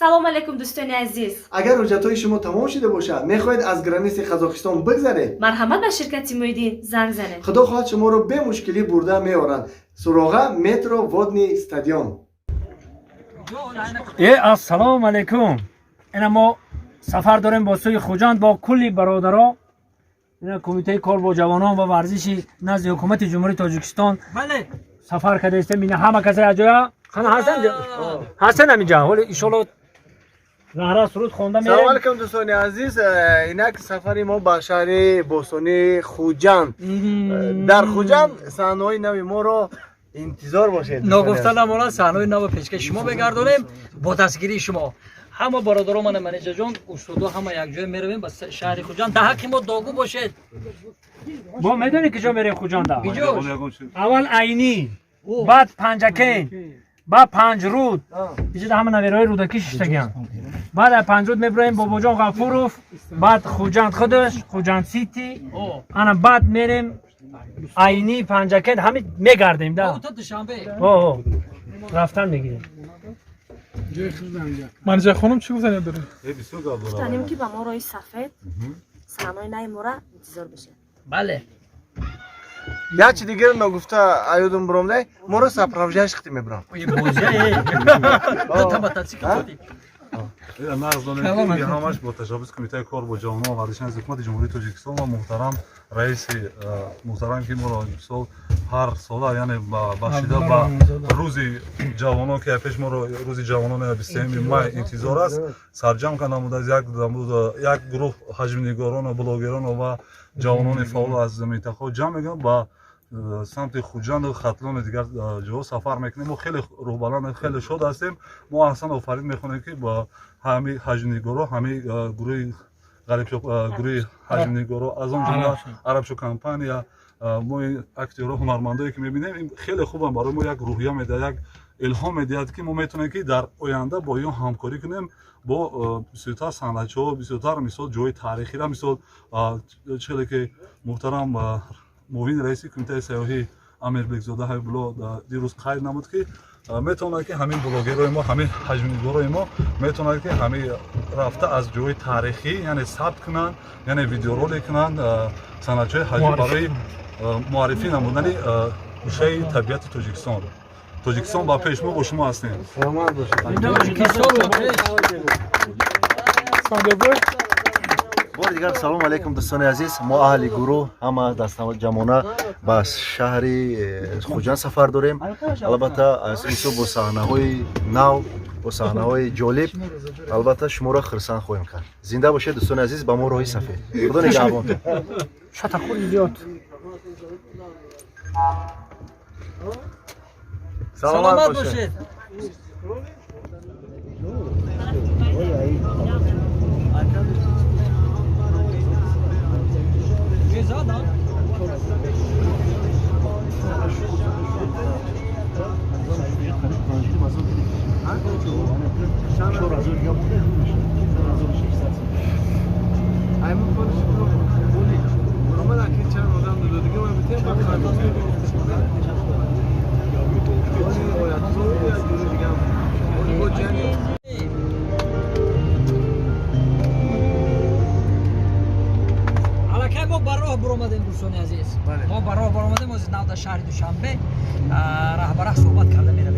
Салом алейкум, дӯстони азиз. Агар ҳуҷҷатҳои шумо тамом шуда бошад, мехоҳед аз граница и Қазоқистон бигзаред, марҳамат, ба ширкати Муиддин занг занед. Худо хоҳад, шуморо бемушкилӣ бурда меоранд. Суроға: метро «Водный» стадион. Э, ассалому алайкум! Ина мо сафар дорем бо сӯи Хуҷанд бо кулли бародаро. Ина Кумитаи кор бо ҷавонон ва варзиши назди Ҳукумати Ҷумҳурии Тоҷикистон сафар кардаистем. Ина ҳама касе аҷоя хана ҳастан, ҳастан ҳаминҷа. Ҳоли иншолло заҳра суруд хонда Салом мерем. алейкум, дӯстони азиз. Инак сафари мо ба шаҳри бостонии Хуҷанд. Дар Хуҷанд саҳнаҳои нави моро интизор бошед. Ногуфта намонад, саҳнаҳои наво пешкаши шумо мегардонем бо дастгирии шумо, ҳама бародаро, мана манеҷаҷон, устодо, ҳама якҷоя меравем ба шаҳри Хуҷанд. Дар ҳаққи мо дуогӯ бошед. Бо медонӣ, киҷо мерем Хуҷанда? Киҷо? Аввал Айнӣ, баъд Панҷакент, баъд Панҷруд. Иҷода ҳама навераҳои Рӯдакӣ шиштагианд. Баъд аз Панҷруд мебироем Бобоҷон Ғафуров, баъд Хуҷанд худаш, Хуҷанд Сити, ана баъд мерем Айнӣ, Панҷакент, ҳами мегардем да. То Душанбе. О, рафтан мегирем. Манижа хонум, чӣ гуфтанӣ доред? Гуфтанем, ки ба мо роҳи сафед, саҳнаҳои нави мора интизор бошед. Бале. Як чи дигар ногуфта аёдум биромдай, моро сопровождать хити мебирам. Дута мотоцикл додӣ. Нағз донем, ки ҳамаш бо ташаббуси Кумитаи кор бо ҷавонон ва варзиш назди Ҳукумати Ҷумҳурии Тоҷикистон ва муҳтарам раиси муҳтарам, ки моро имсол ҳар сола, яъне бахшида ба Рӯзи ҷавонон, ки пеш моро Рӯзи ҷавонон 23 май интизор аст, сарҷамъ карда намудааст як гурӯҳ ҳаҷмнигорону блогерону ва ҷавонони фаъол аз минтақаҳо ҷамъ мекунад, ба самти Хуҷанду Хатлону дигар ҷоҳо сафар мекунем. Мо хеле рӯҳбаланд, хеле шод ҳастем. Мо аҳсан офарин мехонем, ки ба ҳами ҳаҷмнигоро, ҳами гурӯҳи гурӯҳи ҳаҷмнигоро, аз он ҷумла Арабшо компания, мо ин актёрро, ҳунармандое ки мебинем, ин хеле хубам, барои мо як рӯҳия медиҳад, як илҳом медиҳад, ки мо метавонем, ки дар оянда бо ин ҳамкорӣ кунем, бо бисёртар санъатчиҳо, бисёртар, мисол, ҷои таърихира, мисол, чӣ ки муҳтарам муовини раиси Кумитаи сайёҳӣ Амирбекзода Ҳабибулло дирӯз қайд намуд, ки метавонад, ки ҳамин блогерои мо, ҳамин ҳаҷмнигорои мо метавонад, ки ҳамин рафта аз ҷои таърихӣ, яъне сабт кунанд, яъне видеоролик кунанд, санъатчиҳои ҳаҷӣ барои муаррифӣ намудани гӯшаи табиати Тоҷикистон. Тоҷикистон ба пеш, мо бо шумо ҳастем. Саломат бошед. Тоҷикистон ба пеш! Сандербой. Бори дигар салому алейкум, дӯстони азиз. Мо аҳли гурӯҳ ҳама дастаҷамона ба шаҳри Хуҷанд сафар дорем. Албатта, аз ин сӯ бо саҳнаҳои нав, бо саҳнаҳои ҷолиб, албатта, шуморо хурсанд хоҳем кард. Зинда бошед, дӯстони азиз, ба мо роҳи сафед. Худо нигаҳбонтон. Ташаккури зиёд. Саломат бошед. Аллакай мо ба роҳ баромадем, дӯстони азиз, мо ба роҳ баромадем. Ҳозир нав дар шаҳри Душанбе раҳбараҳ суҳбат карда меравем.